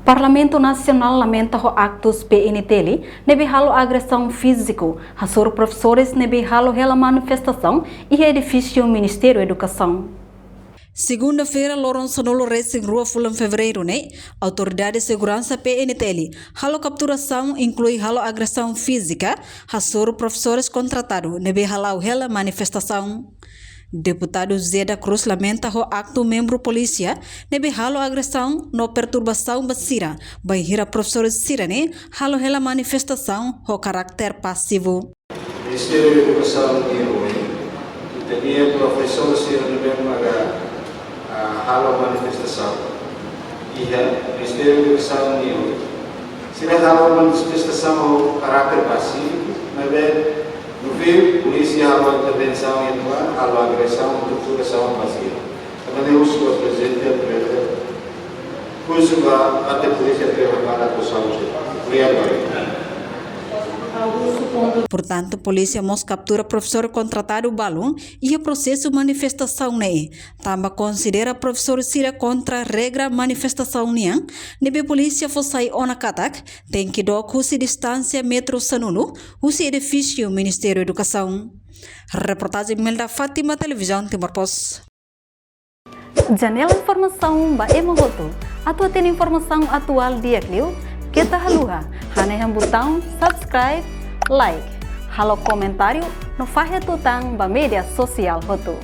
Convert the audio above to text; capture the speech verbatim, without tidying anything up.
Parlamentu Nasionál lamenta ho aktus P N T L ne'ebé halo agresaun fíziku hasoru profesores ne'ebé halo hela manifestasaun iha edifísiu Ministériu Edukasaun. Segunda-feira, loron sanulu-resin-rua fulan Fevereiru ne'e, Autoridade Seguransa P N T L halo kapturasaun, inklui halo agresaun fízika hasoru profesores kontratadu ne'ebé hala'o hela manifestasaun. Deputadu Zé da Cruz lamenta ho aktu membru polísia ne'ebé halo agresaun no perturbasaun ba sira, bainhira profesores sira-ne'e halo hela manifestasaun ho karáter pasivu. Ministériu Edukasaun nia oin, ita-nia profesór sira ne'ebé maka, ah, halo manifestasaun iha Ministériu Edukasaun nia oin. Sira halo manifestasaun ho karáter pasífiku, maibé no fim polísia halo intervensaun iha ne'ebá, halo agresaun, torturasaun ba sira. Tanba ne'e husu ba Prezidente Abreu, husu ba parte polísia Abreu para acusasaun. Obrigadu. Portantu, polísia mós kaptura profesór kontratadu balun iha prosesu manifestasaun ne'e, tanba konsidera profesór sira kontra regra manifestasaun nian, ne'ebé polísia fó sai ona katak tenke dook husi distánsia metru sanulu husi edifísiu Ministériu Edukasaun. Reportajen Imelda Fátima, Televizaun Timor Post. Janela informasaun ba ema hotu. Atu hatene informasaun atuál di'ak liu, keta haluha hanehan butaun subscribe, like, halo komentáriu no fahe tutan ba média sosiál hotu.